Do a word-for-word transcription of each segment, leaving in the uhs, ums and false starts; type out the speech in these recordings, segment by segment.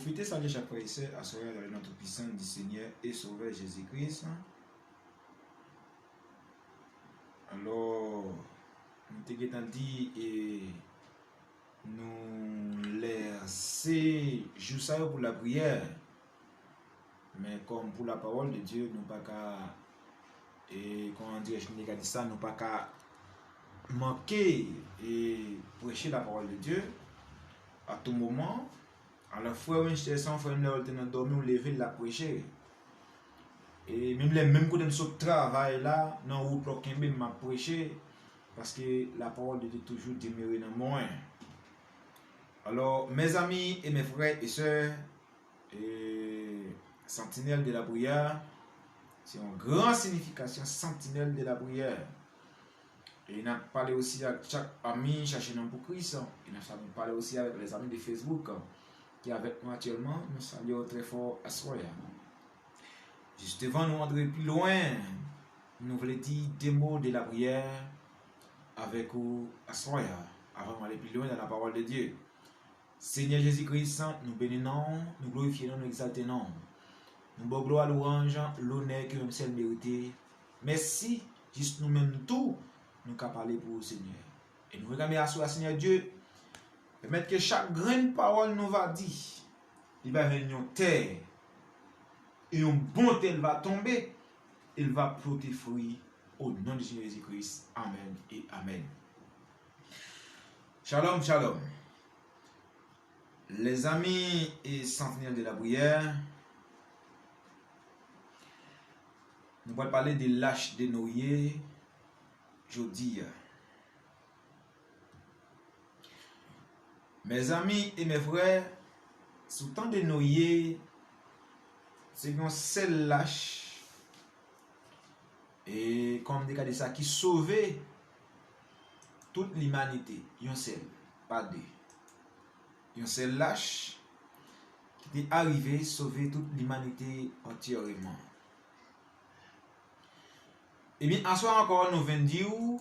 Pwofite salye chak frè e sè aswè a dan le non tou pisan di Senyè e Sovè Jezi Kris. Alò, nou te gentan di e nou lèse jou sa yo pou lapriyè. Men kòm pou la parole de Dieu, nou pa ka, e kòman dirais-je, nou ka di sa, nou pa ka manke e preche la parole de Dieu à tout moment. Alò, frè Winchester, se yon frè m, lè w te nan dòmi, w leve, l ap preche. E menm lè, menm kote m sot travay la, nan wout la, w kenbe m, m ap preche, paske la parole de Dieu toujou demere nan mwen. Alò, mes amis et mes frères et sœurs, e Sentinelle de la prière, se yon gran sinifikasyon, Sentinelle de la prière. E n ap pale osi ak chak ami Chache Nonm pou Kris. E n ap sa-, pale osi avèk les amis de Facebook ki avèk nou aktyèlman. Nou salye w trè fò aswè a. Jis devan nou antre pi lwen, nou vle di de mo de lapriyè avèk ou aswè a, avan nou ale pi lwen nan la parole de Dieu. Senyè Jezi Kris, nou beni non w, nou glorifye non w, nou egzalte non w. Nou ba w glwa, lwanj, lonè ke ou menm sèl merite. Mèsi, jis nou menm tou, nou ka pale pou ou, Senyè. E nou reklame aswè a, Senyè Dye, pèmèt ke chak grenn pawòl nou va di, li va jwenn yon tè, e yon bon tè l va tonbe, e l va pote fwi, o non de Senyè Jezi Kris. Amèn e amèn. Shalom, shalom. Lèzami e Sentinèl de la priyè, nou pral pale de lach de Noye jodi a. Mezanmi e mefrè, sou tan de Noye, se yon sèl lach, e kòm m te ka di sa, ki sove tout limanite, yon sèl, pa de. Yon sèl lach ki te arive sove tout limanite antyèman. Ebyen, aswè ankò, nou vin di w,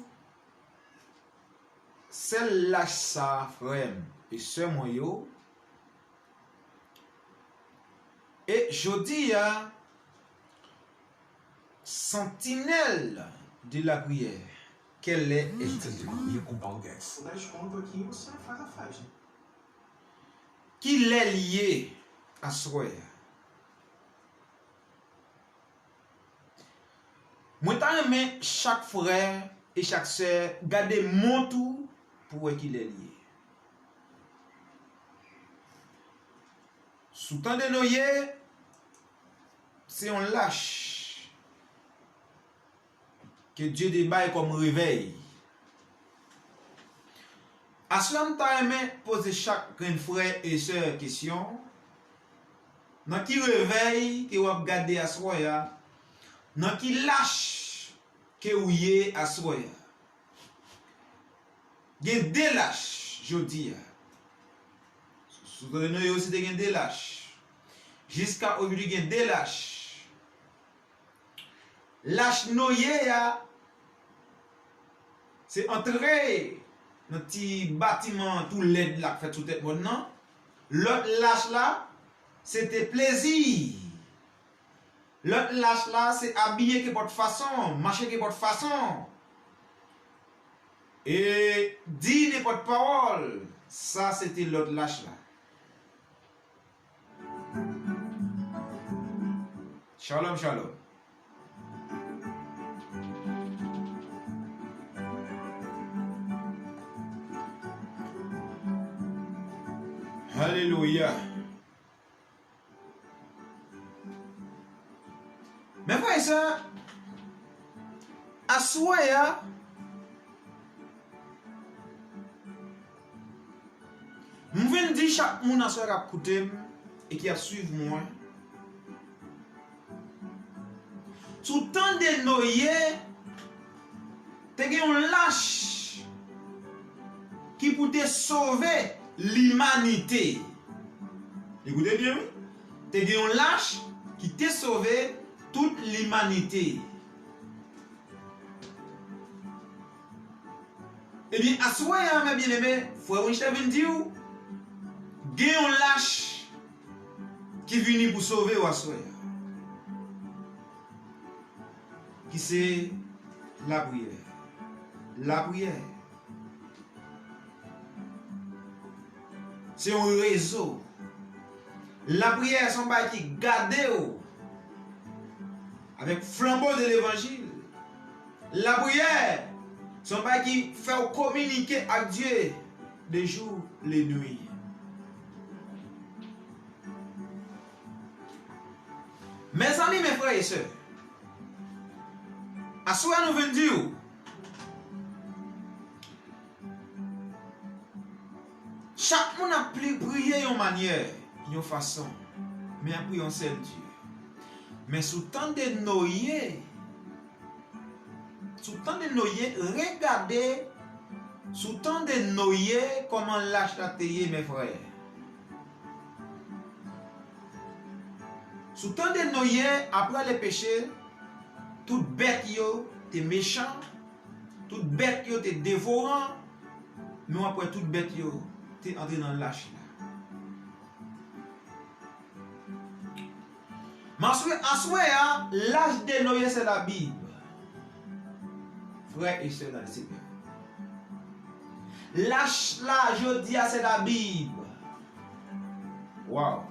sèl lach sa, frè m e sè mwen yo, e jodi a, Sentinèl de la priyè, quelle heure est-il? Ki lè l ye aswè a? Mwen ta renmen chak frè e chak sè gade mont ou pou wè ki lè l ye. Sou tan de Noye, se yon lach ke Dye te bay kòm revèy. Aswè a, m ta renmen poze chak grenn frè e sè kesyon, nan ki revèy ke w ap gade aswè a? Nan ki lach ke w ye aswè a? Gen de lach jodi a. Sou tan de Noye osi te gen de lach. Jiska ojodi gen de lach. Lach Noye a, se antre nan ti batiman tou lèd la k fèt sou tèt mòn nan. Lòt lach la, se te plezi. Lòt lach la, se abiye kenpòt fason, mache kenpòt fason, e di nenpòt pawòl. Sa se te lòt lach la. Shalom, shalom. Alelouya. Men frè e sè, aswè a, m vin di chak moun aswè k ap koute m e ki ap swiv mwen, sou tan de Noye, te gen yon lach ki pou te sove limanite. Ekoute byen, wi. Te gen yon lach ki te sove tout limanite. Ebyen, aswè a, mè byeneme, frè Winston vin di w, gen yon lach ki vini pou sove w aswè a, ki se lapriyè. Lapriyè. Se yon rezo. Lapriyè se yon bagay ki gade w avèk flanbo de levanjil. Lapriyè se yon bagay ki fè w kominike ak Dye de jou, de nwi. Mezanmi, mes frères et sœurs, aswè nou vin di w, chak moun ap pri-, priye yon manyè, yon fason, men ap priye yon sèl Dye. Men si w tande Noye, si w tande Noye, regade, si w tande Noye, kòman lach la te ye, mes frères. Si w tande Noye, apre le péché, tout bèt yo te mechan, tout bèt yo te devoran, men w ap wè tout bèt yo te antre nan lach la. Men aswè, aswè a, lach de Noye se Labib. Frè e sè nan le Senyè. Lach la, jodi a, se Labib. Waw.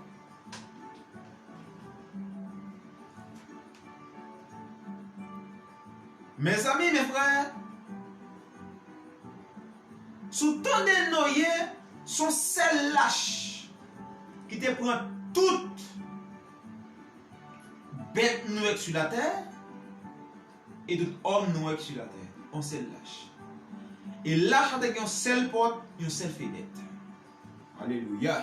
Mezanmi, mes frères, si w tande Noye, se yon sèl lach ki te pran tout bèt nou wè k sou latè, e tout òm nou wè k sou latè. Yon sèl lach. E lach la te gen yon sèl pòt, yon sèl fenèt. Alelouya.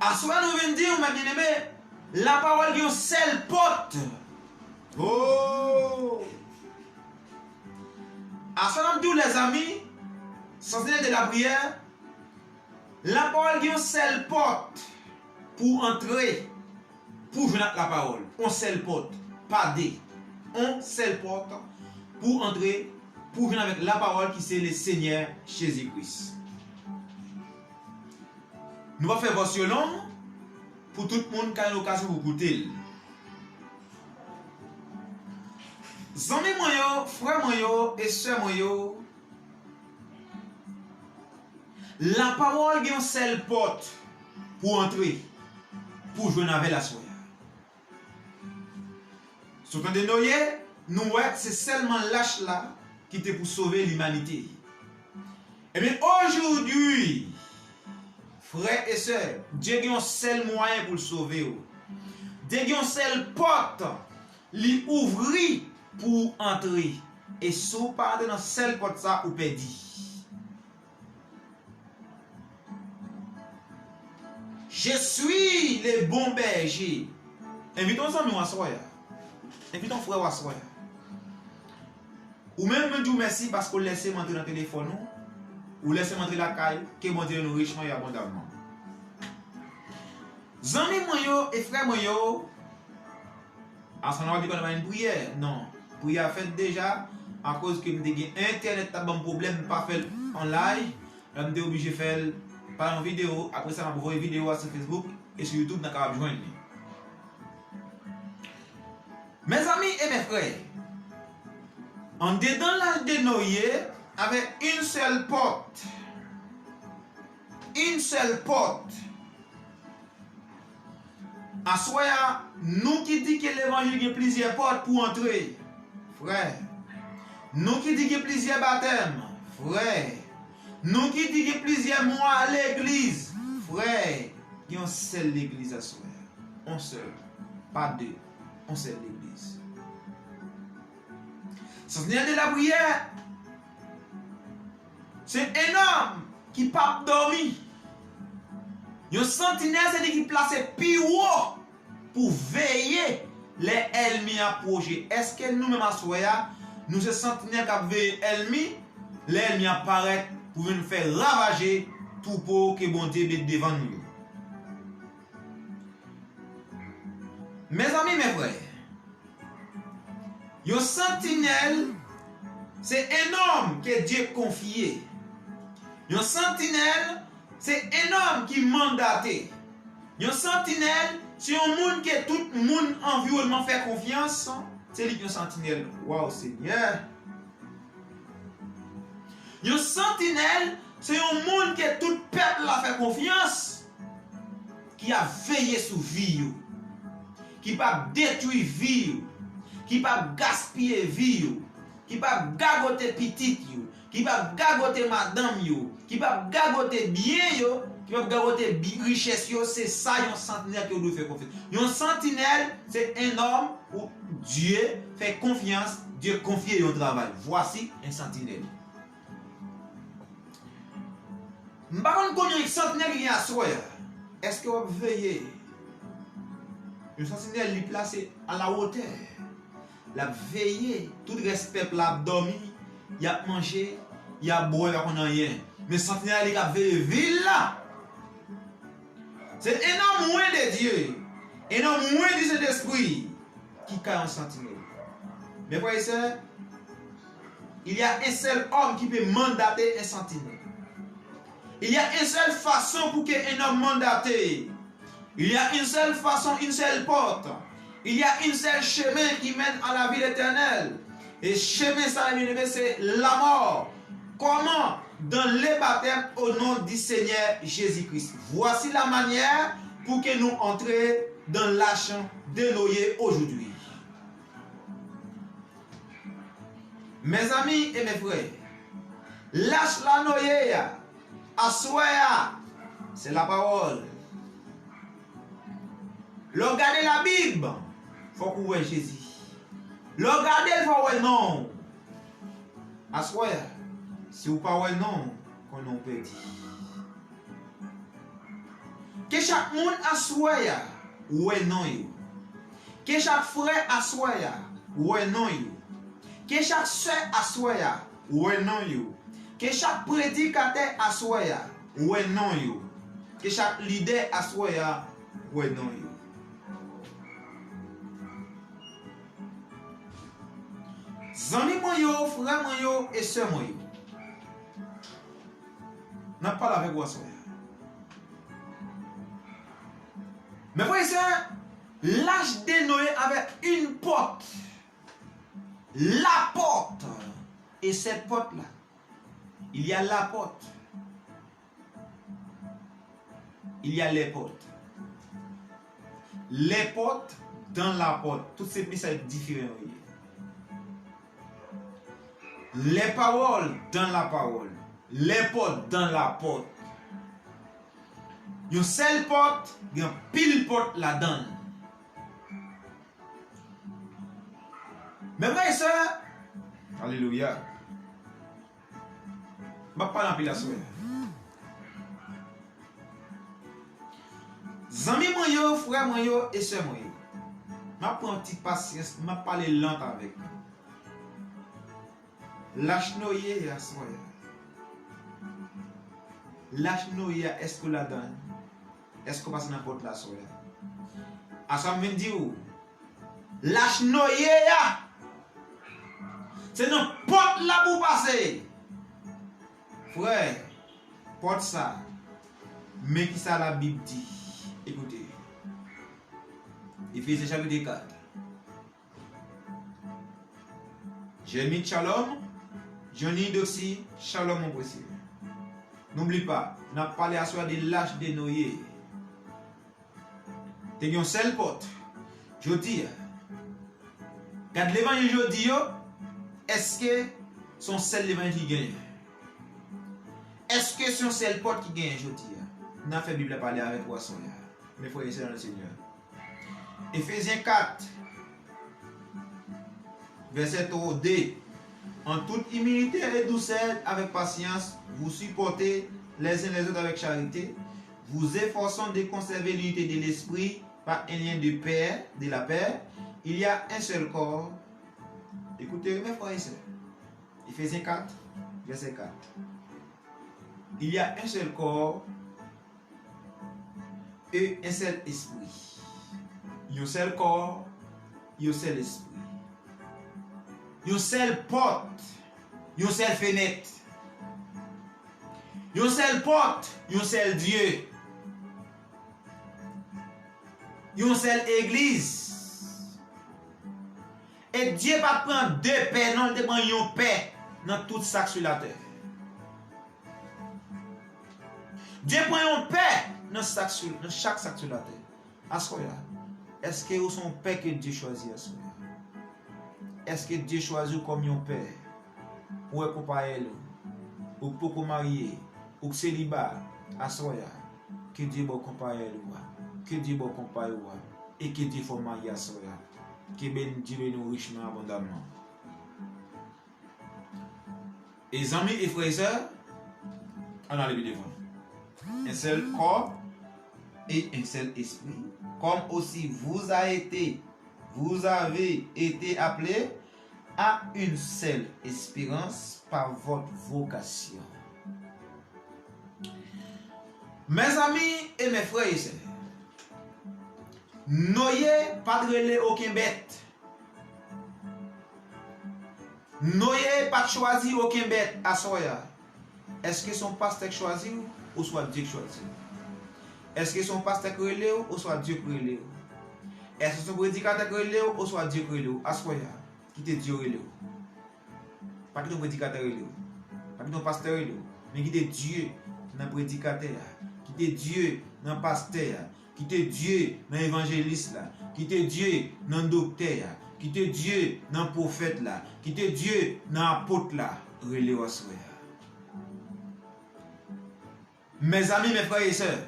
Aswè nou vin di w, mes bien-aimés, lapawòl gen yon sèl pòt. Oh! Aswè n ap di w, lèzanmi, Sentinèl de la Prière, lapawòl gen yon sèl pòt pou antre, pou jwenn ak lapawòl. Yon sèl pòt, pa de. Yon sèl pòt pou antre, pou jwenn avèk lapawòl ki se le Senyè Jezi Kris. Nou p ap fè vòs yo long pou tout moun ka gen lokazyon pou koute l. Zanmi mwen yo, frè mwen yo e sè mwen yo, lapawòl gen yon sèl pòt pou antre, pou jwenn avè l aswè a. Si w tande Noye, nou wè se sèlman lach la ki te pou sove limanite. Ebyen, aujourd'hui, frè e sè, Dye gen yon sèl mwayen pou l sove w. Dye gen yon sèl pòt li ouvri pou w antre. E si w pa antre nan sèl pòt sa, ou pèdi. Je suis le bon berger. Envite yon zanmi w aswè a. Envite yon frè w aswè a. Ou menm, mwen di w mèsi paske w lèse m antre nan telefòn ou. Ou lèse m antre lakay ou. Ke Bondye beni w richman e abondamman. Zanmi mwen yo e frè mwen yo, Asann w ap di kòm nan priyè. Non. Priyè a fèt deja. Akoz ke m te gen entènèt t ap ban m pwoblèm, m pa fè l an live. Lè m te oblije fè l pa yon videyo. Apre sa, m ap voye videyo a sou Facebook e sou YouTube, n a kapab jwenn li. Mezanmi e mè frè, andedan laj de Noye, avèk une seule porte, une seule porte, Aswè a, nou ki di ke levanjil gen plizyè pòt pou antre, frè. Nou ki di gen plizyè batèm, frè. Nou ki di gen plizyè mwa legliz, frè. Gen yon sèl legliz aswè a. Yon sèl. Pa de. Yon sèl legliz. Sentinèl de la priyè. Se en nonm ki p ap dòmi. Yon santinèl se li ki plase pi wo pou veye lè ènmi an pwoche. Èske nou menm aswè a, nou se santinèl k ap veye ènmi lè ènmi an parèt pou vin fè ravaje twoupo ke Bondye met devan nou yo? Mezanmi, mè frè, yon santinèl, se en nonm ke Dye konfye. Yon santinèl, Se un homme qui est mandaté. Yon santinèl, se yon moun ke tout moun anviwònman fè konfyans. Se li ki yon santinèl. Waw, Senyè! Yon santinèl, se yon moun ke tout pèp la fè konfyans, ki ap veye sou vi yo, ki p ap detwi vi yo, ki p ap gaspiye vi yo, ki p ap gagote pitit yo, ki p ap gagote madanm yo, ki p ap gagote byen yo, ki p ap gagote bi-, richès yo, se sa yon santinèl ke w dwe fè konfyans. Yon santinèl, se un homme ou Dye fè konfyans, Dye konfye yon travay. Voici un sentinelle. M pa konn konbyen santinèl ki gen aswè a. Èske w ap veye? Yon santinèl, li plase à la hauteur. L ap veye, tout rès pèp la ap dòmi, y ap manje, y ap bwè, y pa konn anyen. Men santinèl la, li k ap veye vil la. Se un homme oint de Dieu, un homme oint du Saint-Esprit ki ka yon santinèl. Mes frères et sœurs, il y a un seul homme qui peut mandater un sentinelle. Il y a une seule façon pour que un homme mandate. Il y a une seule façon, une seule porte. Il y a un seul chemin qui mène à la vie éternelle. E chemen sa, bien-aimé, se lanmò. Kòman? Dans le baptême au nom du Seigneur Jésus-Christ. Voici la manière pour que nous entrions dans l'arche de Noé aujourd'hui. Mezanmi e mefrè, lach la Noye a, aswè a, se lapawòl. Lè w gade Labib, fòk ou wè Jezi. Lè w gade l, fò w wè non w. Aswè a, si w pa wè non w, konnen w pèdi. Ke chak moun aswè a wè non yo. Ke chak frè aswè a wè non yo. Ke chak sè aswè a wè non yo. Ke chak predikatè aswè a wè non yo. Ke chak lidè aswè a wè non yo. Zanmi mwen yo, frè mwen yo e sè mwen yo, n ap pale avèk ou aswè a. Mes frères et sœurs, l'arche de Noé avait une porte. La porte. Et cette porte-là, il y a la porte. Il y a les portes. Les portes dans la porte. Tout se mesaj diferan yo ye. Les paroles dans la parole. Les portes dans la porte. Yon sèl pòt, gen anpil pòt ladan l. Mes frères et sœurs, alelouya. M ap pale anpil aswè. Zanmi mwen yo, frè mwen yo e sè mwen yo, m ap pran yon ti pasyans, m ap pale lant avèk nou. Lach Noye a aswè a. Lach Noye a, èske w ladan l? Èske w pase nan pòt la aswè a? Aswè a m vin di w, lach Noye a, se nan pòt la pou w pase. Frè, pòt sa, men ki sa Labib di. Ekoute. Efezyen chapit kat. Jermit, shalom. Johnny, Doxy, shalom, mon précieux. N'oublie pas, n ap pale aswè de lach de Noye. Te gen yon sèl pòt. Jodi a, gad levanjil jodi yo, èske se yon sèl levanjil ki genyen? Èske se yon sèl pòt ki genyen jodi a? N a fè Bib la pale avèk ou aswè a, mes frères et sœurs dans le Seigneur. Éphésiens quatre, verset deux. En toute humilité et douceur, avec patience, vous supportez les uns les autres avec charité, vous efforçant de conserver l'unité de l'esprit par un lien de paix, de la paix. Il y a un seul corps. Écoutez, mes frères et sœurs. Éphésiens quatre, verset quatre. Il y a un seul corps et un seul esprit. Yon sèl kò, yon sèl espri. Yon sèl pòt, yon sèl fenèt. Yon sèl pòt, yon sèl Dye. Yon sèl egliz. E Dye pa t pran de pè, non, li te pran yon pè nan tout sa k sou latè. Dye pran yon pè nan sa k sou, nan chak sa k sou latè. Aswè a, èske ou se yon pè ke Dye chwazi aswè a? Èske Dye chwazi w kòm yon pè? Ou wè konpayèl ou, ou poko marye, ou k seliba, aswè a, ke Dye ba w konpayèl ou a, ke Dye ba w konpay ou a, e ke Dye fè w marye aswè a. Ke ben-, Dye beni w richman, abondamman. E zanmi e frè e sè, ann ale pi devan. Un seul corps et un seul esprit, comme aussi vous a été, vous avez été appelés à une seule espérance par votre vocation. Mezanmi e mes frè e sè, Noye pa t rele okenn bèt. Noye pa t chwazi okenn bèt aswè a. Èske se yon pastè k chwazi w, oswa Dye k chwazi w? Èske se yon pastè k rele w, oswa Dye k rele w? Èske se yon predikatè k rele w, oswa Dye k rele w? Aswè a, kite Dye rele w. Pa kite yon predikatè rele w. Pa kite yon pastè rele w. Men kite Dye nan predikatè a. Kite Dye nan pastè a. Kite Dye nan evanjelis la. Kite Dye nan doktè a. Kite Dye nan pwofèt la. Kite Dye nan apot la rele w aswè a. Mezanmi, mes frères et sœurs,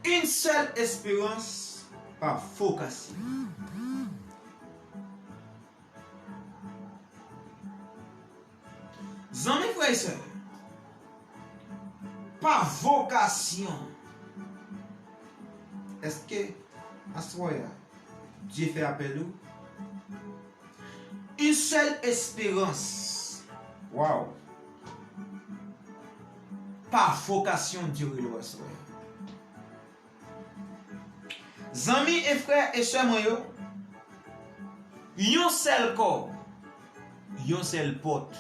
une seule espérance par vocation. Zanmi, frè e sè, pa vokasyon. Èske aswè a, Dye fè apèl ou? Une seule espérance. Waw. Pa vokasyon Dye rele w aswè a. Zanmi e frè e sè mwen yo, yon sèl kò, yon sèl pòt,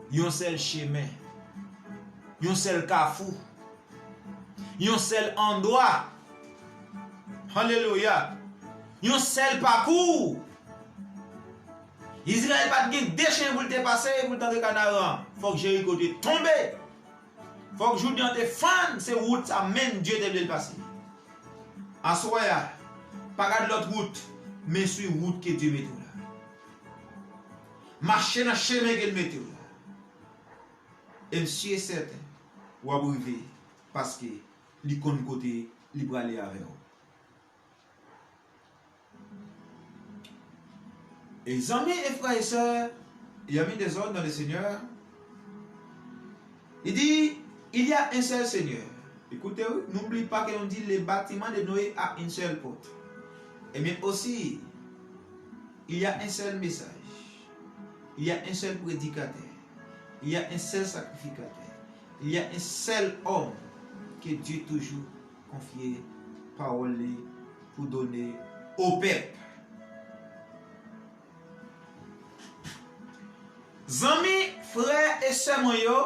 yon sèl chemen, yon sèl kafou, yon sèl andwa. Alelouya! Yon sèl pakou. Izrayèl pa t gen de chemen pou l te pase pou l t antre Kanaran. Fòk Jeriko te tonbe. Fòk Jouden te fann, se wout sa menm Dye te vle l pase. Aswè a, pa gade lòt wout, men swiv wout ke Dye mete w la. Mache nan chemen ke l mete w la. E m si e sèten, w ap rive, paske li konn kote li prale avè w. E zanmi e frè e sè, e ami dezòd dans le Seigneur, li di, il y a un seul Seigneur. Écoutez, oui, n'oublie pas que on dit le bâtiment de Noé a une seule porte. Eh bien aussi, il y a un seul message. Il y a un seul prédicateur. Il y a un seul sacrificateur. Il y a un seul homme que Dieu toujours konfye pawòl li pou done o pèp. Zanmi, frè e sè mwen yo,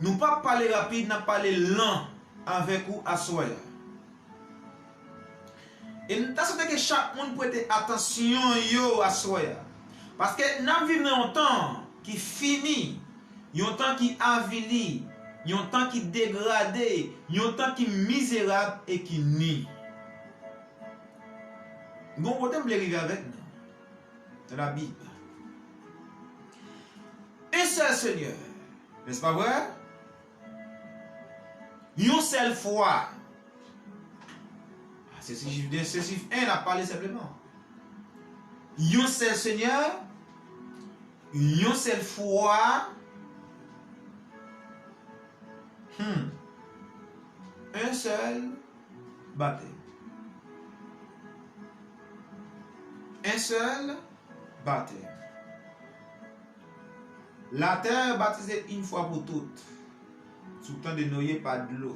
nou p ap pale rapid, n ap pale lan avèk ou aswè a. E m ta swete ke chak moun prete atansyon yo aswè a. Paske n ap viv nan yon tan ki fini, yon tan ki avili, yon tan ki degrade, yon tan ki mizerab e ki ni. Gon kote m vle rive avèk nou. Nan Labib. Un seul Seigneur. N'est-ce pas vrai? Yon sèl fwa. Se sif, se sif en n ap pale senpleman. Yon sèl Senyè, yon sèl fwa. Hmm. Un seul baptême. Un seul baptême. Latè batize yon fwa pou tout. Sou tan de Noye pa dlo.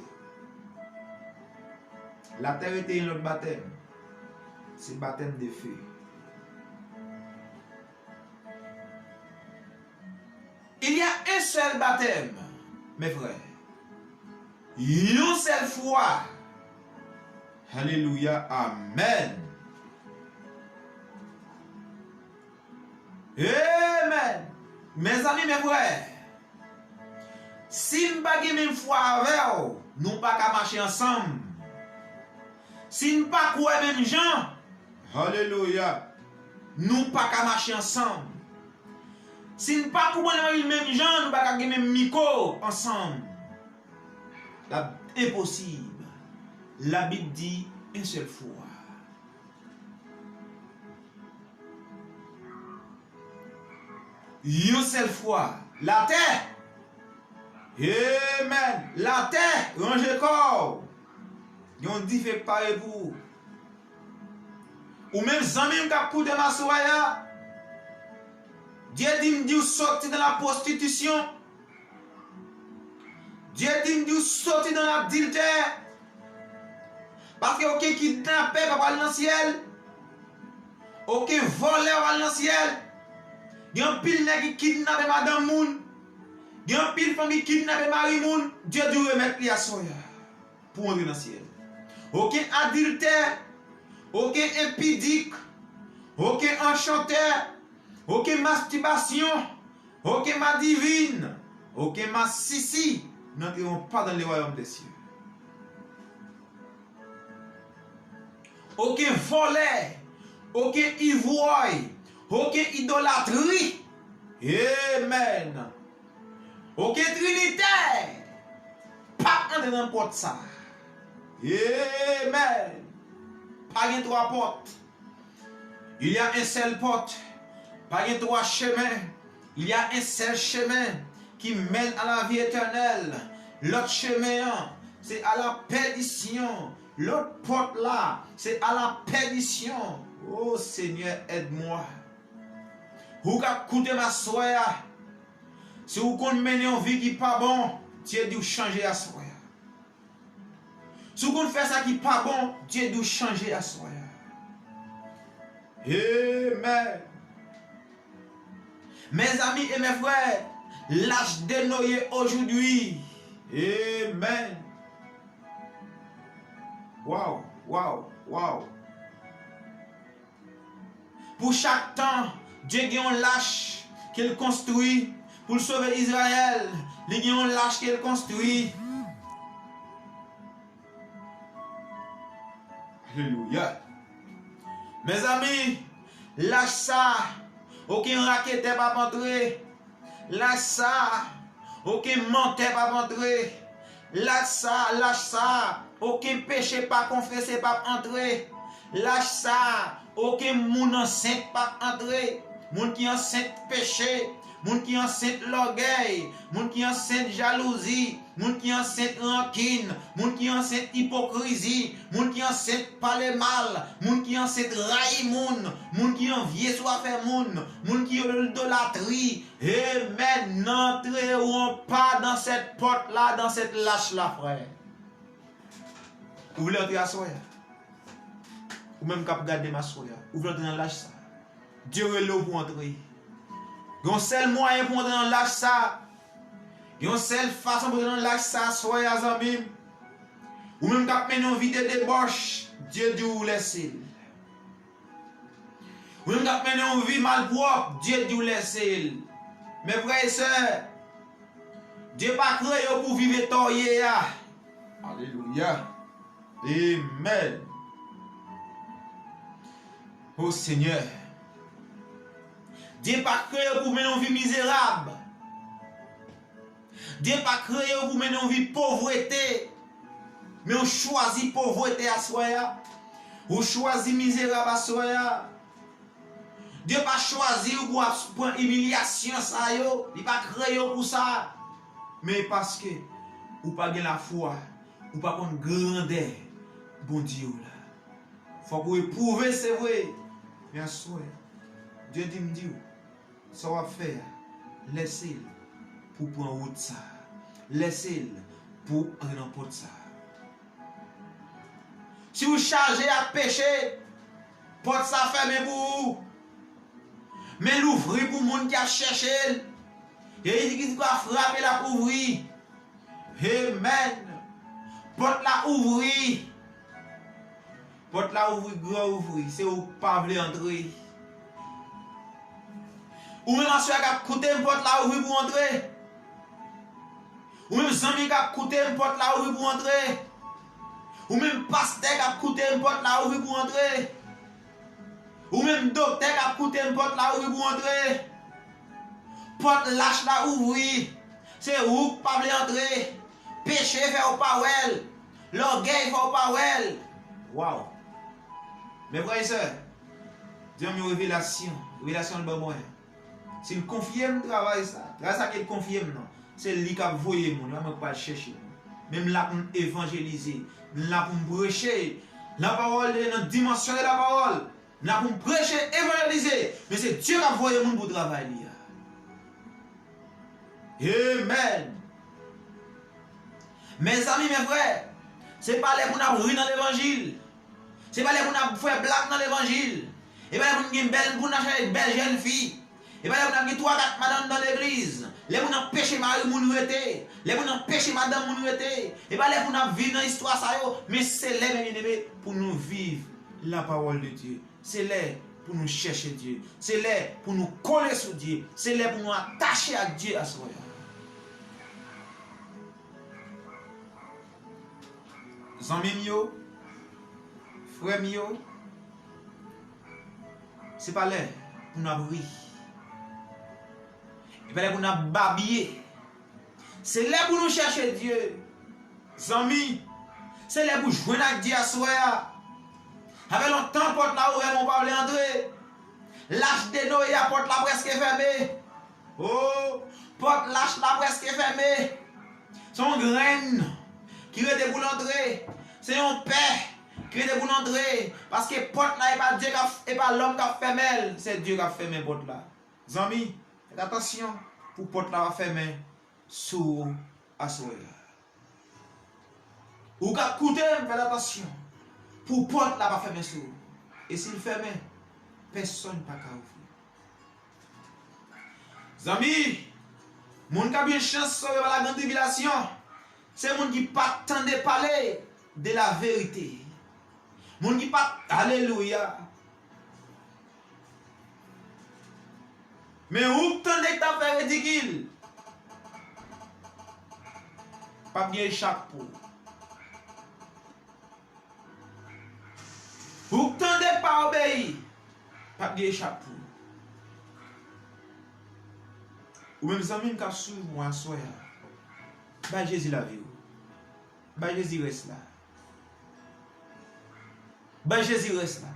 Latè rete yon lòt batèm. Se batèm de fe. Il y a un seul baptême, mes frères. Yon sèl fwa. Alelouya, amèn. Amèn. Mezanmi, mes frères, si m pa gen menm fwa avè w, nou pa ka mache ansanm. Si n pa kwè menm jan, alelouya, nou pa ka mache ansanm. Si n pa konprann levanjil menm jan, nou pa ka gen menm mikwo ansanm. L ap enposib. Labib di, yon sèl fwa. Yon sèl fwa. Latè. Amèn. Latè, ranje kò w. Gen yon dife k pare pou ou. Ou menm zanmi m k ap koute m aswè a, Dye di m di w soti nan la pwostitisyon. Dye di m di w soti nan ladiltè. Paske okenn kidnapè pa pral nan syèl. Okenn vòlè pa pral nan syèl. Gen anpil nèg ki kidnape madanm moun. Gen anpil fanm ki kidnape mari moun. Dye di w remèt li aswè a pou w antre nan syèl. Okenn adiltè, okenn enpidik, okenn anchantè, okenn mastibasyon, okenn madivin, okenn masisi n'entreront pas dans le royaume des cieux. Okenn vòlè, okenn ivwòy, okenn idolatri. Amèn. Okenn trinitè p ap antre nan pòt sa. Amèn. Pa gen twa pòt. Il y a un seul porte. Pa gen twa chemen. Il y a un seul chemin qui mène à la vie éternelle. Lòt chemen an, se a la pèdisyon. Lòt pòt la, se a la pèdisyon. O Senyè, aide-moi. Ou k ap koute m aswè a, si w konn mennen yon vi ki pa bon, Dye di w chanje aswè a. Si w konn fè sa ki pa bon, Dye di w chanje aswè a. Amèn. Mes amis et mes frères, l'arche de Noé aujourd'hui. Amèn. Waw, waw, waw. Pou chak tan, Dye gen yon lach ke l konstwi pou l sove Izrayèl. Li gen yon lach ke l konstwi. Alelouya. Mezanmi, lach sa, okenn raketè p ap antre. Lach sa, okenn mantè p ap antre. Lach sa, lach sa, okenn peche pa konfese p ap antre. Lach sa, okenn moun ansent p ap antre. Moun ki ansent peche, moun ki ansent lògèy, moun ki ansent jalouzi, moun ki ansent rankin, moun ki ansent ipokrizi, moun ki ansent pale mal, moun ki ansent rayi moun, moun ki anvye sou afè moun, moun ki idolatri. Amèn. N'entreront pas dans cette porte-là, dans cette lâche-là, frère. Ou vle antre aswè a? Ou menm k ap gade m aswè a, ou vle antre nan lach sa? Dye rele w pou antre. Gen yon sèl mwayen pou antre nan lach sa. Gen yon sèl fason pou antre nan lach sa aswè a, zanmi m. Ou menm k ap mennen yon vi de debòch, Dye di w lèse l. Ou menm k ap mennen yon vi malpwòp, Dye di w lèse l. Men frè e sè, Dye pa kreye w pou viv eta w ye a. Alelouya. Amèn. O Senyè. Dye pa kreye w pou mennen yon vi mizerab. Dye pa kreye w pou mennen yon vi povrete. Men w chwazi povrete aswè a. Ou chwazi mizerab aswè a. Dye pa chwazi w pou w ap pran imilyasyon sa yo. Li pa kreye w pou sa. Men paske ou pa gen lafwa, ou pa konn grandè Bondye w la. Fòk ou epwouve, se vre. Men aswè, Dye di m di w, sa w ap fè a, lèse l pou pran wout sa. Lèse l pou antre nan pòt sa. Si w chaje ak peche, pòt sa fèmen pou ou. Men l ouvri pou moun ki ap chèche l. Jezi Kris va frape, l ap ouvri. Amen. Pòt la ouvri. Pòt la ouvri, gran ouvri. Se ou k pa vle antre. Ou menm aswè k ap koute m, pòt la ouvri pou w antre. Ou menm zanmi k ap koute m, pòt la ouvri pou w antre. Ou menm pastè k ap koute m, pòt la ouvri pou w antre. Ou menm doktè k ap koute m, pòt la ouvri pou w antre. Pòt lach la ouvri. Se ou k pa vle antre. Peche fè w pa wè l. Lògèy fè w pa wè l. Waw. Mes frères et sœurs, Bondye ban m yon revelasyon. Revelasyon l ban mwen. Si l konfye m travay sa, travay sa ke l konfye m nan, se li k ap voye moun, e pa mwen k pral chèche moun. Men m la pou m evanjelize, m la pou m preche la pawòl de Dye nan dimansyon de la pawòl. M la pou m preche, evanjelize, men se Dye k ap voye moun pou travay li a. Amen. Mezanmi, mes frères, se pa lè pou n ap ri nan levanjil. Se pa lè pou n ap fè blag nan levanjil. E pa lè pou n gen bèl, pou n ap chache bèl jèn fi. E pa lè pou n ap gen twa, kat madanm nan legliz. Lè pou n ap anpeche mari moun rete. Lè pou n ap anpeche madanm moun rete. E pa lè pou n ap viv nan istwa sa yo. Men se lè, men byeneme, pou nou viv la parole de Dieu. Se lè pou nou chèche Dye. Se lè pou nou kole sou Dye. Se lè pou nou atache ak Dye aswè a. Zanmi m yo, frè m yo, se pa lè pou n ap ri. E pa lè pou n ap babye. Se lè pou nou chèche Dye. Zanmi, se lè pou jwenn ak Dye aswè a. Sa fè lontan pòt la ouvè, men w pa vle antre. Lach de Noye a, pòt la prèske fèmen. O, pòt lach la prèske fèmen. Se yon grenn ki rete pou l antre. Se yon pè ki rete pou l antre. Paske pòt la, e pa Dye k ap, e pa lòm k ap fèmen l. Se Dye k ap fèmen pòt la. Zanmi, fè atansyon pou pòt la pa fèmen sou ou aswè a. Ou k ap koute m, fè atansyon pou pòt la pa fèmen sou ou. E si l fèmen, pèsonn pa ka ouvri. Zanmi, moun k ap gen chans sove pa la gran tribilasyon, se moun ki pa t tande pale de la verite. Moun ki pa t, alelouya. Men ou k tande k t ap fè ridikil, p ap gen echap pou ou. Ou k tande k pa obeyi, p ap gen echap pou ou. Ou menm zanmi m k ap swiv mwen aswè a, bay Jezi lavi w. Bay Jezi rès la. Bay Jezi rès la.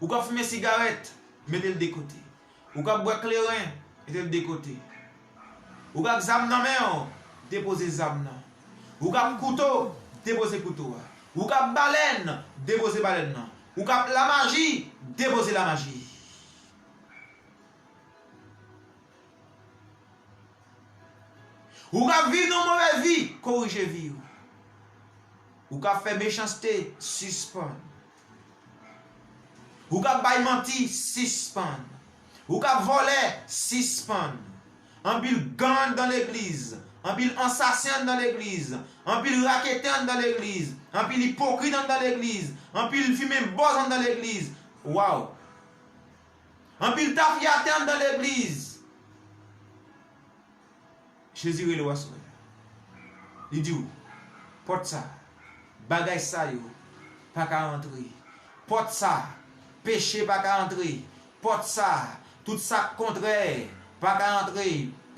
Ou k ap fimen sigarèt, mete l de kote. Ou k ap bwè kleren, mete l de kote. Ou k ak zam nan men w, depoze zam nan. Ou k ak kouto, depoze kouto a. Ou k ak balèn, depoze balèn nan. Ou k ak lamaji, depoze lamaji. Ou k ap viv nan move vi, korije vi w. Ou k ap fè mechanste, sispann. Ou k ap bay manti, sispann. Ou k ap vòlè, sispann. Anpil gang anndan legliz, anpil ansasen anndan legliz, anpil raketè anndan legliz, anpil ipokrit anndan legliz, anpil fimen bòz anndan legliz. Waw! Anpil tafyatè anndan legliz. Jezi rele w aswè a. Li di w, pòt sa, bagay sa yo pa ka antre. Pòt sa, peche pa ka antre. Pòt sa, tout sa k kontrè pa ka antre.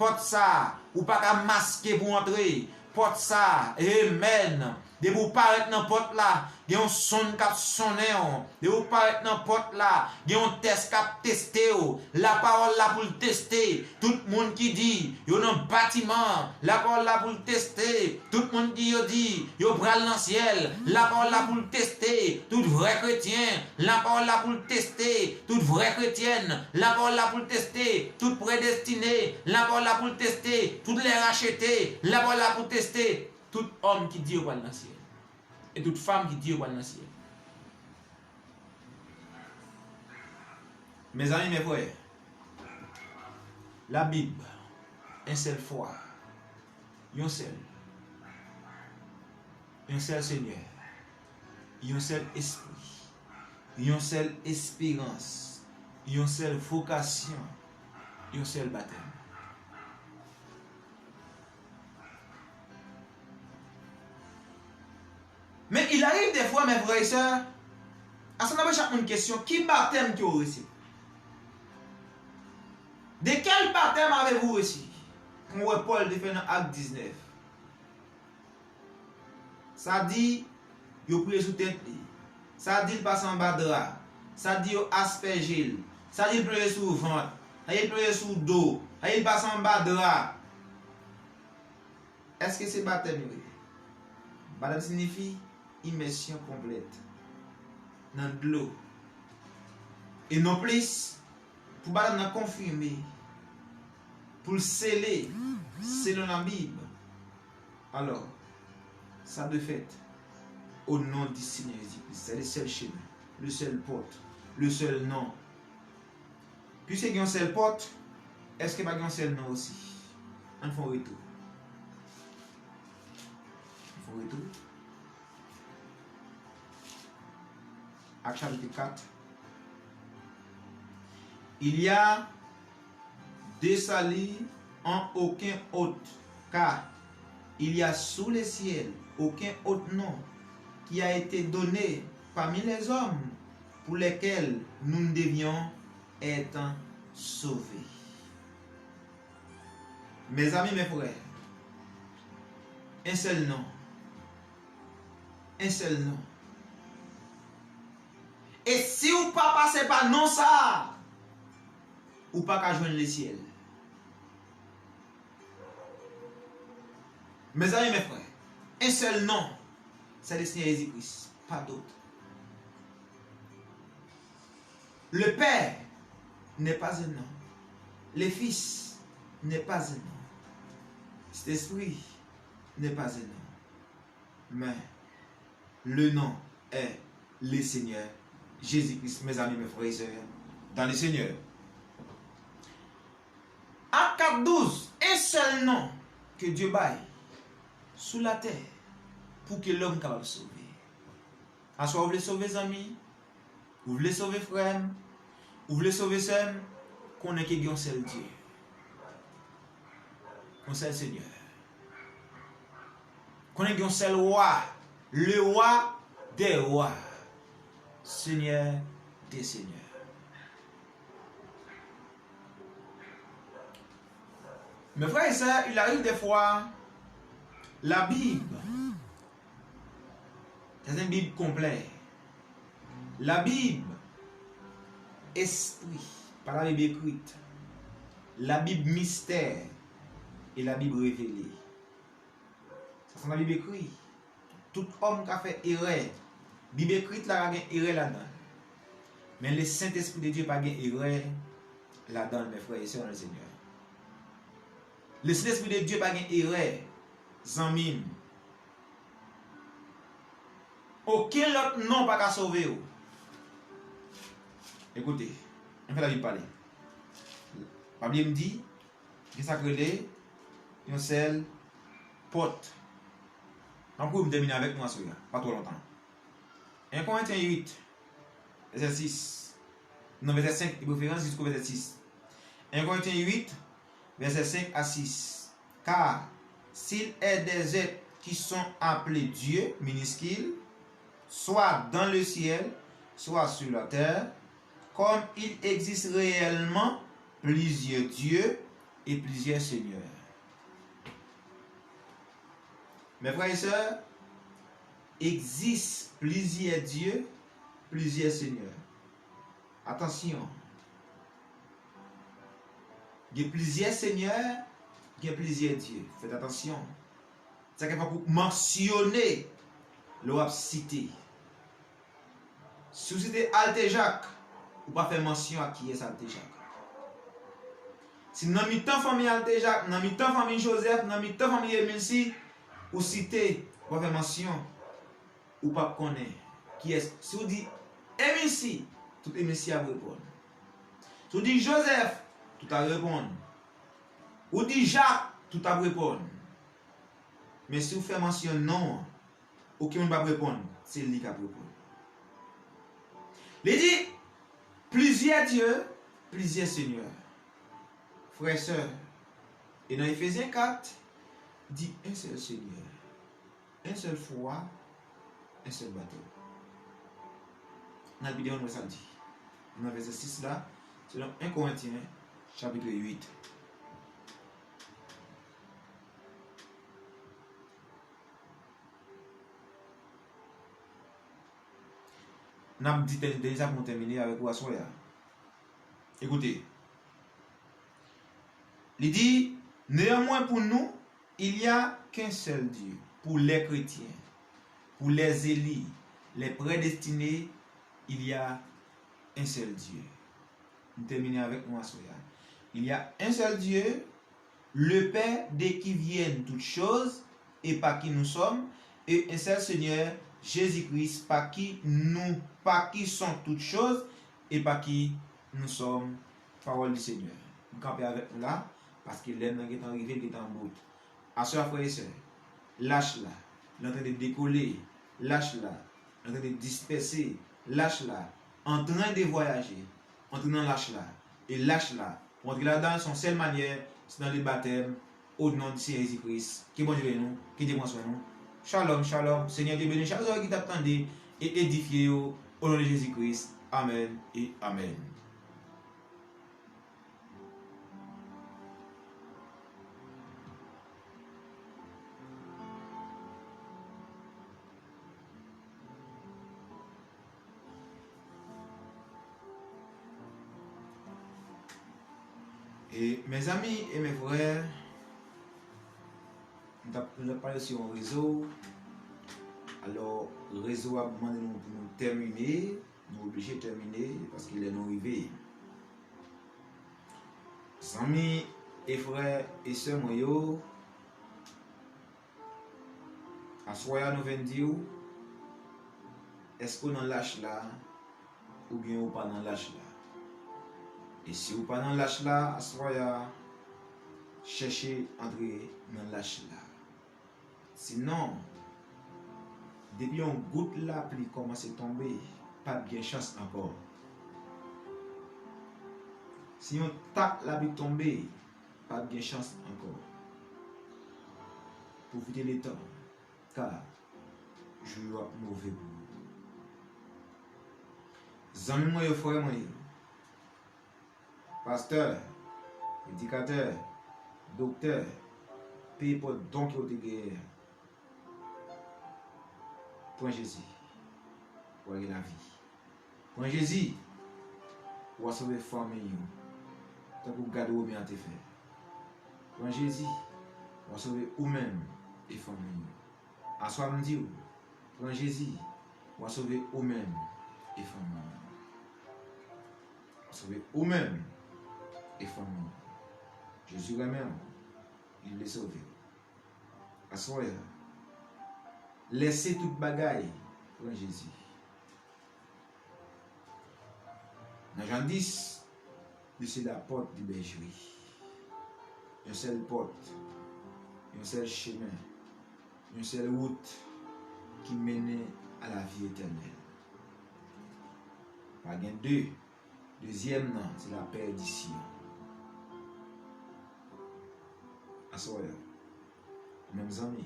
Pòt sa, ou pa ka maske pou antre. Pòt sa, amen. Depi w parèt nan pòt la, gen yon sonn k ap sonnen w. Depi w parèt nan pòt la, gen yon tès k ap teste w. Lapawòl la pou l teste tout moun ki di yo nan batiman an. Lapawòl la pou l teste tout moun ki yo di yo pral nan syèl. Lapawòl la pou l teste tout vrè kretyen. Lapawòl la pou l teste tout vrè kretyèn. Lapawòl la pou l teste tout predestine. Lapawòl la pou l teste tout lè rachete. Lapawòl la pou l teste tout òm ki di yo pral nan syèl. E tout fanm ki di yo pral nan syèl. Mezanmi, mes frères, la Bible Yon sèl fwa, yon sèl, yon sèl Senyè, yon sèl Espri, yon sèl esperans, yon sèl vokasyon, yon sèl batèm. Men il arrive des fois, mes frères et sœurs, ase n ap poze chak moun kesyon, ki batèm ke w resevwa? De quel baptême avez-vous reçu? Kon wè Pòl te fè nan Ak diznèf. Sa di, yo priye sou tèt li. Sa di, l pase anba dra. Sa di, yo aspèje l. Sa di, l plonje sou vant. Sa di, l plonje sou do. Sa di, l pase anba dra. Èske se batèm yo ye? Batèm siyifi imèsyon konplèt nan dlo. E non plis, pou batèm nan konfime, pou l sele, selon Labib, alò, sa dwe fèt o non di Senyè Jezi Kris. Se le sèl chemen, le sèl pòt, le sèl non. Piske gen yon sèl pòt, èske pa gen yon sèl non osi? Ann fè yon retou. Ann fè yon retou. Ak chapit kat. Il y a de salut en aucun autre, car il y a sous le ciel aucun autre nom qui a été donné parmi les hommes pour lesquels nous devions être sauvés. Mezanmi, mefrè, en sèl non. En sèl non. E si w pa pase pa non sa a, ou pa ka jwenn lesyèl. Mezanmi, mefrè, en sèl non, se le Senyè Jezi Kris, pa dòt. Le Père n'est pas un nom. Le Fils n'est pas un nom. Saint-Esprit n'est pas un nom. Mais le nom est le Seigneur Jésus-Christ, mes amis, mes frères et sœurs dans le Seigneur. Ak kat douz, en sèl non ke Dye bay sou latè pou ke lòm kapab sove. Aswè ou vle sove zanmi, ou vle sove frè m, ou vle sove sè m, konnen ke gen yon sèl Dye, yon sèl Senyè. Konnen gen yon sèl Wa, le Roi des rois, Seigneur des seigneurs. Mes frères et sœurs, il arrive des fois, la Bible, c'est une Bible complète. La Bible, esprit, pa la Bible écrite. La Bible mystère et la Bible révélée. Sa se nan Bib ekri. Tout òm ka fè erè. Bib ekrit la ka gen erè ladan l. Men le Sentespri de Dye pa gen erè ladan l, mes frères et sœurs dans le Seigneur. Le Sentespri de Dye pa gen erè, zanmi m. Okenn lòt non pa ka sove w. Ekoute, ann fè Labib pale. Pa bliye m di, gen sa k rele yon sèl pòt. M ap kouri m tèmine avèk nou aswè a, pa twò lontan. En Korentyen uit, vèsè sis. Non, vèsè senk, de preferans, jisko vèsè sis. En Korentyen uit, vèsè senk a sis. Car s'il est des êtres qui sont appelés Dieu, minuscule, soit dans le ciel, soit sur la terre, comme il existe réellement plusieurs dieux et plusieurs seigneurs. Mes frères et sœurs, existe plusieurs dieux, plusieurs seigneurs. Atansyon. Gen plizyè senyè, gen plizyè dye. Fèt atansyon. Sa k fè fòk ou mansyone lè w ap site. Si w site Altejak, ou pa fè mansyon ak kiyès Altejak. Si nan mitan fanmi Altejak, nan mitan fanmi Jozèf, nan mitan fanmi Emilsi, ou site, ou pa fè mansyon, ou p ap konnen kiyès. Si w di Emilsi, tout Emilsi ap reponn. Si w di Jozèf, tout ap reponn. Ou di Jak, tout ap reponn. Men si w fè mansyon non an, okenn moun p ap reponn, se li k ap reponn. Li di, plizyè Dye, plizyè Senyè. Frè, sè, e nan Efezyen kat, di en sèl Senyè, en sèl fwa, en sèl batèm. N al pi devan, nou wè sa l di. Nan vèsè sis la, selon en Korentyen, chapit uit. N ap di tèl, dènye sa pou nou tèmine avèk ou aswè a. Ekoute. Li di, Néanmoins pour nous, il y a qu'un seul Dieu. Pour les chrétiens, pour les élus, les prédestinés, il y a un seul Dieu. M tèmine avèk nou aswè a. Il y a un seul Dieu, le Père, de qui viennent toutes choses et par qui nous sommes, et un seul Seigneur, Jésus-Christ, par qui nous, par qui sont toutes choses et par qui nous sommes. Parole du Seigneur. M kanpe avèk nou la, paske lè n nan gentan rive, l gentan bout. Aswè a, frè e sè, lach la, li antrende dekole, lach la, li antrende dispèse, lach la, antren de vwayaje, antre nan lach la. E lach la, pou antre ladan l, se yon sèl manyè, se nan le batèm, o non di Senyè Jezi Kris. Ke Bondye beni nou, ke Dye pran swen nou. Shalom, shalom. Senyè Dye beni chak zòrèy ki t ap tande e edifye yo, o non de Jezi Kris. Amèn e amèn. E, mezanmi e mefrè, m t ap, nou t ap pale sou yon rezo. Alò, rezo a mande nou pou nou tèmine. Nou oblije tèmine paske lè nou rive. Zanmi e frè e sè mwen yo, aswè a nou vin di w, èske w nan lach la oubyen ou pa nan lach la? E si ou pa nan lach la aswè a, chèche antre nan lach la. Sinon, depi yon gout lapli kòmanse tonbe, p ap gen chans ankò. Si yon tak lapli tonbe, p ap gen chans ankò. Pwofite letan, ka jou yo ap move pou ou. Zanmi mwen yo, frè mwen yo, pastè, predikatè, doktè, pe enpòt don ke w te genyen, pran Jezi, w a gen lavi. Pran Jezi, w a sove fanmiy ou, tankou gad Women an te fè. Pran Jezi, w a sove ou menm e fanmiy ou. Aswè a m di w, pran Jezi, w a sove ou menm e fanmi w. W a sove ou menm e fanmi w. Jezi renmen w, li vle sove w. Aswè a, lèse tout bagay, pran Jezi. Nan Jan dis, li se lapòt de bèjri. Yon sèl pòt, yon sèl chemen, yon sèl wout ki mennen a lavi etènèl. Pa gen de. Dezyèm nan, se lapèdisyon. Aswè a, ou menm zanmi,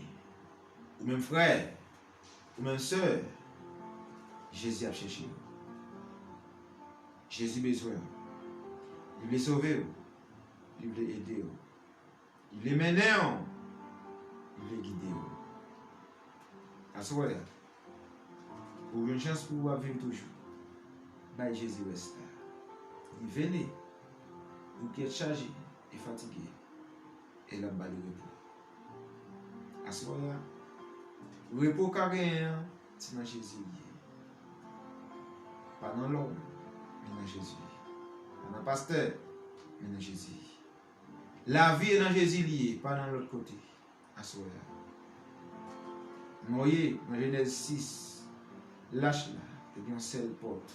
ou menm frè, ou menm sè, Jezi ap chèche w. Jezi bezwen w. Li vle sove w. Li vle ede w. Li vle mennen w. Li vle gide w. Aswè a, pou w jwenn chans pou w ap viv toujou, bay Jezi rès la. Di, vini, ou ki ap chaje e fatige, e l ap ba nou repo. Aswè a, repo w ka genyen an, se nan Jezi li ye. Pa nan lòm, men nan Jezi. Pa nan pastè, men nan Jezi. Lavi e nan Jezi li ye, pa nan lòt kote. Aswè a, nou wè, nan Jenèz sis, lach la te gen yon sèl pòt,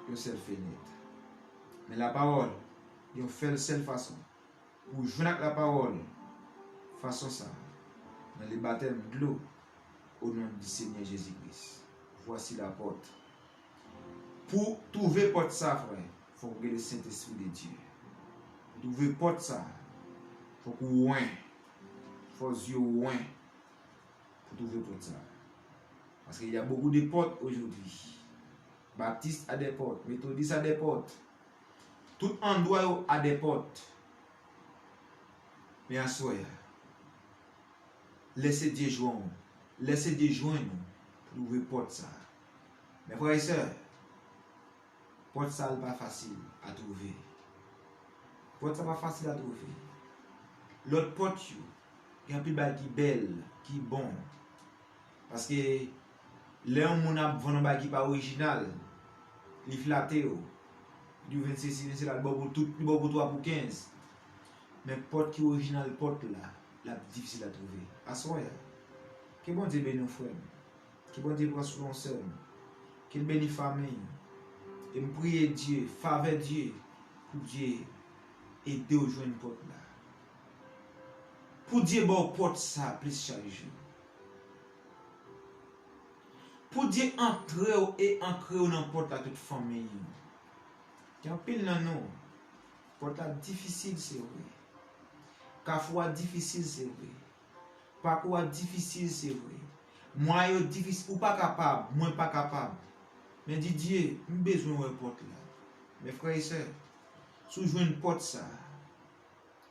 yon sèl fenèt. Men lapawòl, yon fèl, sèl fason Pou jwenn ak lapawòl fason sa a, nan le batèm dlo, o non di Senyè Jezi Kris. Vwasi lapòt. Pou twouve pòt sa, frè, fòk ou gen le Sentespri de Dye. Pou twouve pòt sa, fòk ou wen. Fò zye w wen pou twouve pòt sa. Paske y a beaucoup de portes aujourd'hui. Baptiste a des portes, Methodiste a des portes. Tout andwa yo a des portes. Men aswè a, lèse Dye jwenn ou. Lèse Dye jwenn ou pou twouve pòt sa. Men frè e sè, pòt sa a pa fasil a twouve. Pòt sa pa fasil a twouve. Lòt pòt yo, gen anpil bagay ki bèl, ki bon. Paske lè yon moun ap vann yon bagay ki pa orijinal, li flate w. Li di w vin sesi, vin sela, li ba w pou tout, li ba w pou twa pou kenz. Men pòt ki orijinal, pòt la, l ap difisil a twouve. Aswè a, ke Bondye beni w, frè m. Ke Bondye pran swen w, sè m. Ke l beni fanmi w. E m priye Dye, favè Dye, pou Dye ede w jwenn pòt la. Pou Dye ba w pòt sa plis chak jou. Pou Dye antre w e ankre w nan pòt la tout fanmi w. Gen anpil nan nou, pòt la difisil, se vre. Kafou a difisil, se vre. Pakou a difisil, se vre. Mwayen yo difisil, ou pa kapab, mwen pa kapab. Men di Dye, m bezwen wè pòt la. Men frè e sè, si w jwenn pòt sa,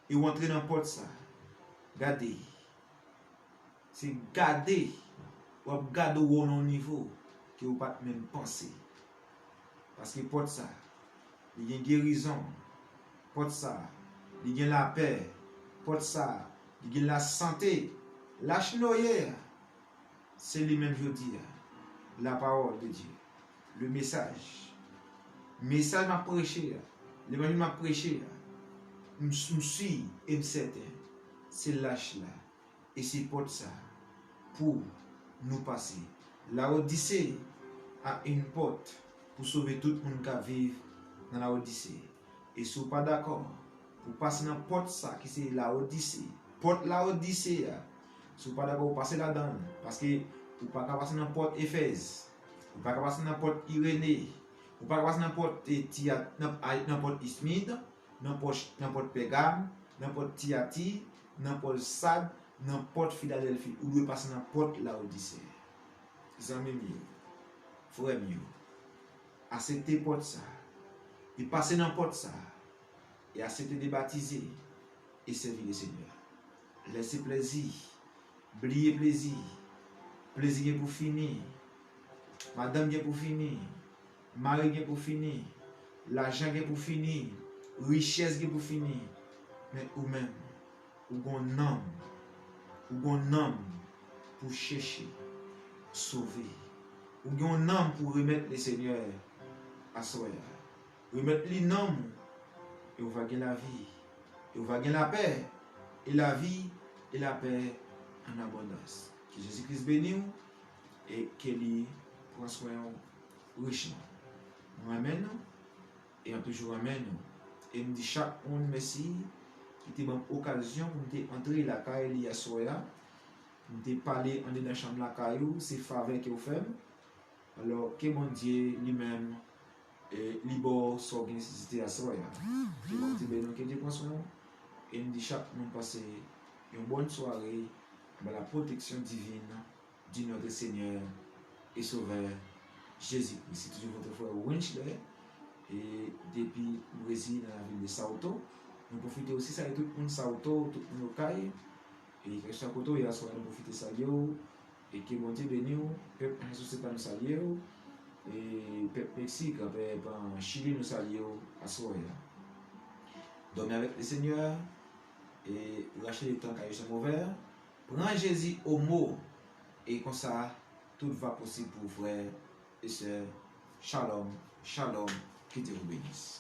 e w antre nan pòt sa, gade. Se gade, w ap gade w wè w nan yon nivo ke w pa t menm panse. Paske pòt sa, li gen gerizon. Pòt sa, li gen lapè. Pòt sa, li gen lasante. Lach Noye a, se li menm jodi a. La parole de Dieu. Le message. Mesaj m ap preche a. Levanjil m ap preche a. M, m si e m sèten. Se lach la. E se pòt sa pou nou pase. Lawodise a une porte pou sove tout moun k ap viv nan Lawodise. E si w pa dakò pou w pase nan pòt sa ki se Lawodise, pòt Lawodise a, si w pa dakò pou w pase ladan l, paske ou pa ka pase nan pòt Efèz, ou pa ka pase nan pòt Irene, ou pa ka pase nan pòt, eh, Tiyat-, nan, ay, nan pòt Ismid, nan pòt, nan pòt Pègam, nan pòt Tiyati, nan pòt Sad, nan pòt Filadèlfi. Ou dwe pase nan pòt Lawodise. Zanmi m yo, frè m yo, asepte pòt sa, e pase nan pòt sa, e asepte de batize, e sèvi le Senyè. Lèse plezi, bliye plezi. Plezi gen pou fini. Madanm gen pou fini. Mari gen pou fini. Lajan gen pou fini. Richès gen pou fini. Men ou menm, ou gon nanm. Ou gon nanm pou chèche sove. Ou gen yon nanm pou remèt le Senyè aswè a. Remèt li nanm ou, e ou va gen lavi, e ou va gen lapè, e lavi, e lapè an abondans. Ke Jezi Kris beni w, e ke li pran swen w richman. Mwen renmen nou, e m ap toujou renmen nou. E m di chak moun mèsi ki te ban m okazyon pou m te antre lakay li aswè a, pou m te pale andedan chanm lakay ou, se favè ke w fè m. Alò, ke Bondye li menm, e, li ba w sa w gen nesesite aswè a. Ke Bondye beni w, ke Dye pran swen w. E m di chak moun pase yon bòn sware anba la protection divine de notre Seigneur et Sauveur Jésus-Christ. Se toujou votre frère Winchley, e depi Brezil, nan la ville de Salto. Nou pwofite osi salye tout moun Salto, tout moun Okay, e kèlkeswa kote w ye aswè a, nou pwofite salye w. E ke Bondye beni w. Pèp Massachusetts la, nou salye w. E pèp Meksik, pèp an Chili, nou salye w aswè a. Dormez avec le Seigneur e rache le tan kay Jean Mauvais. Pran Jezi o mo. E konsa, tout va posib pou ou, frè e sè. Shalom, shalom, ke Dye vous bénisse.